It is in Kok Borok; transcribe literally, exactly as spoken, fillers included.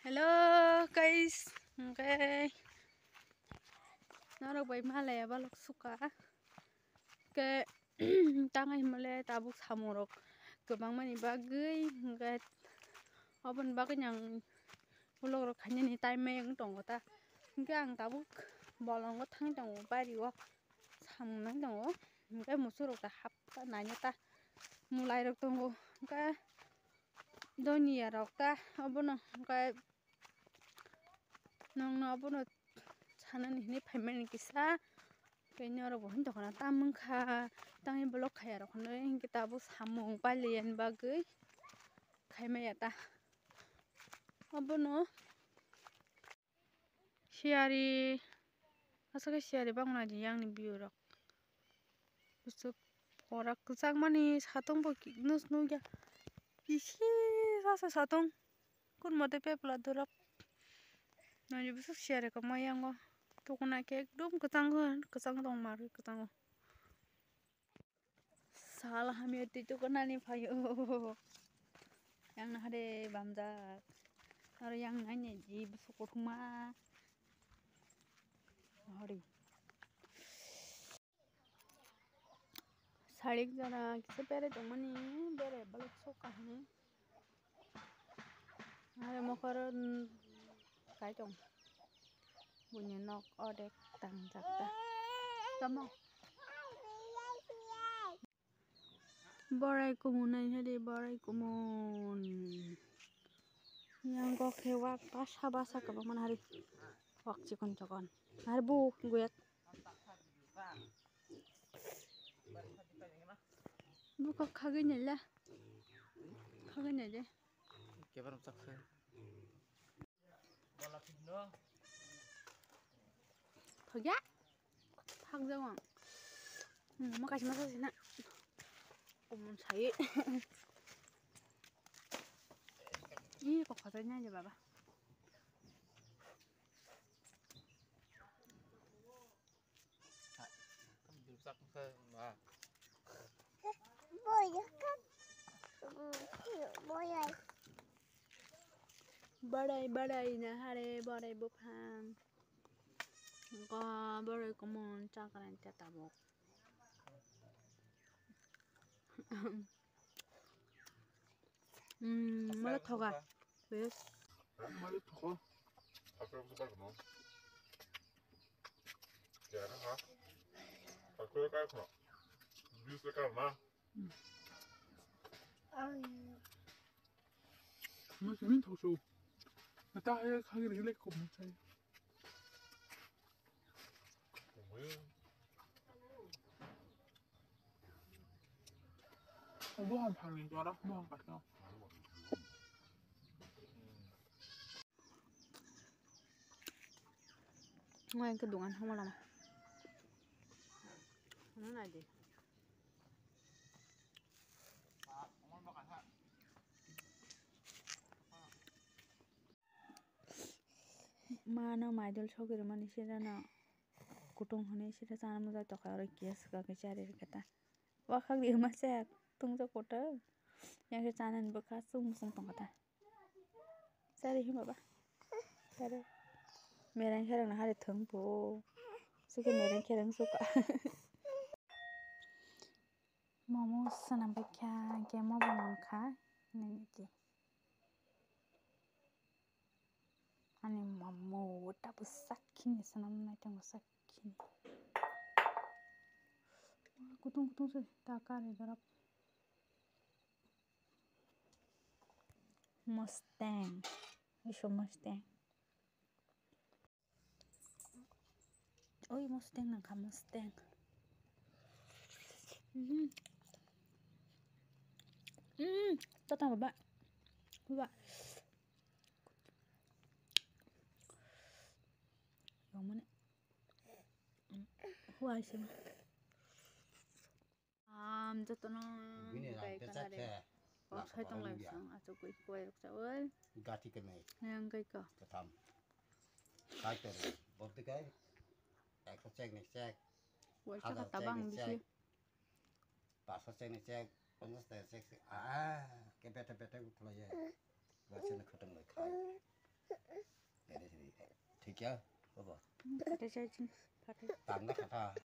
Hello guys, hwnkhe norok bai malaya balok suka. Hwnkhe tangwi hwnmale tabuk samungrok kwbangmani bagwi, hwnkhe oboni bagwino ang vlogrok khainani time mayung tongo ta. Hwnkhe ang tabuk bolongo thangwi tongo, bario samung nang tongo. Hwnkhe musurok ta hapta naina ta, mulairok tongo. Hwnkhe doiniyarok ta obono hwnkhe nwngno obono sanani hinwi phaimani kisa. Tei norok bo hwn tongkha na, tam wngkha, tangwi vlog khaiya rok hwnwi hinkhe tabuk samung pailiyani bagwi khaimaya ta. Obono siyari, aswk khe siyari bangma di yang ni view rok. Bwswk pora kwchangmani satung bo ki-, nus nukya. Kisi sasa satung. Kun mote pepla durok. Nani bwswk siyari kwma yango. Tukuna khe ekdom kwchang, kwchang tong marwi kwchango. Sal hamya twi tukunani phaio. Yang nahare bamjak. Aro yang naini ji bwswk kothoma. Hori. Sarik jora kisa berai tongmani, berai balok sok kahini. Are mokoro, mm, kai tong. Buini nok odek tangjak ta. Tamo. Borai kumun nai hadi, borai kumun. Yang kok he wak basa basa kwbangma hari. Wak chikon chikon. Hari bu guyak. Buka khagwi naila. Khagwi naile. Kebar chaksa. Phagya. Phagya wang. Hmm, makaisa masa sina. Kumun sai. Ih, kok khatai nai je baba. Barai barai na hare barai buphang. Ga barai kumun chakran cha tabuk. Hmm, mala thoga. Bes. Mala thoga. Mas ini thok su. Nata hai khagir hilek ko mo chai. Buham phangni jora buham kasno. Ngai ke dungan hama lama. Ano nai di. Mano maidol sogwi rwmani sirano kutung hwnwi sira chana mujai tokha oro kiya swkagwi chari rwkha ta. Wakhak rima se tungsa kotor yang se chanani bwkha chwng muchung tongkha ta. Chari hi baba. Chari. Mereng khereng na hari thwng po. Sike mereng khereng suka. Momo swnam bai kha, hwnkhe mobo mankha, nini ki. Ani momo tabuk sakhini swnam nai tongo, sakhini. Kutung kutung se ta kari dorop. Mustang, iso Mustang. Oi, Mustang nangkha, Mustang. Mhm. Mm, tatang baba. Baba. Yomane. Huai sima. Am, jotono bini bai rang kanare. Khe. Kok sai tong lai sang, achuk koi koi rok chawi. Gati kenai. Yang kai ko. Katham. Kai to. Bobdi kai. Ekso chek ni chek. Wai sa ka tabang bisi. Paso chek ni chek. Ponchas ta chek. Ah, ke bete bete utlai ye. Wai sa ni khatung lai khai. Thikya, bobo. Phatai chai chini, phatai. Tangna khatha.